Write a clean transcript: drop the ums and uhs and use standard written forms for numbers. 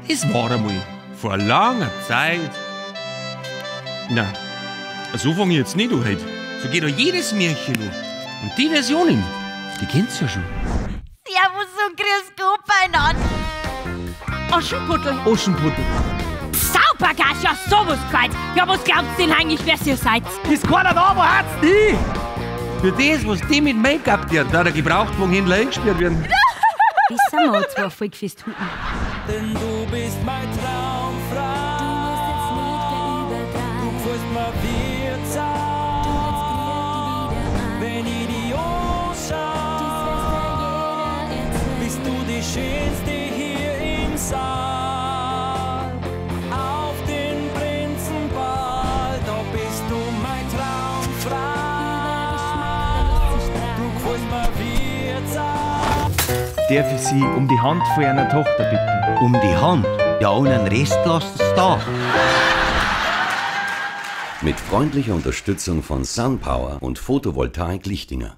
Es war einmal vor langer Zeit. Na, so fange ich jetzt nicht an heute. So geht doch jedes Märchen an. Und die Versionen, die kennt's ja schon. Servus und grüß Gott beieinander. Aschenputtel. Aschenputtel. Saubergas, ja sowas gescheit. Ja, was glaubt's denn eigentlich, wer ihr seid? Ist keiner da, wo hat's die? Für das, was die mit Make-up tun, da der Gebrauchtwagenhändler eingesperrt werden. Das sind wir zwei voll gefest Hupen. Denn du bist mein Traumfrau. Du gefällst mir wie Zau. Wenn ich dich anschau, bist du die Schönste hier im Saal. Auf den Prinzenball, da bist du mein Traumfrau. Du gefällst mir wie Zau. Darf ich Sie um die Hand von Ihrer Tochter bitten? Um die Hand? Ja, und den Rest lasst es da. Mit freundlicher Unterstützung von SunPower und Photovoltaik Lichtinger.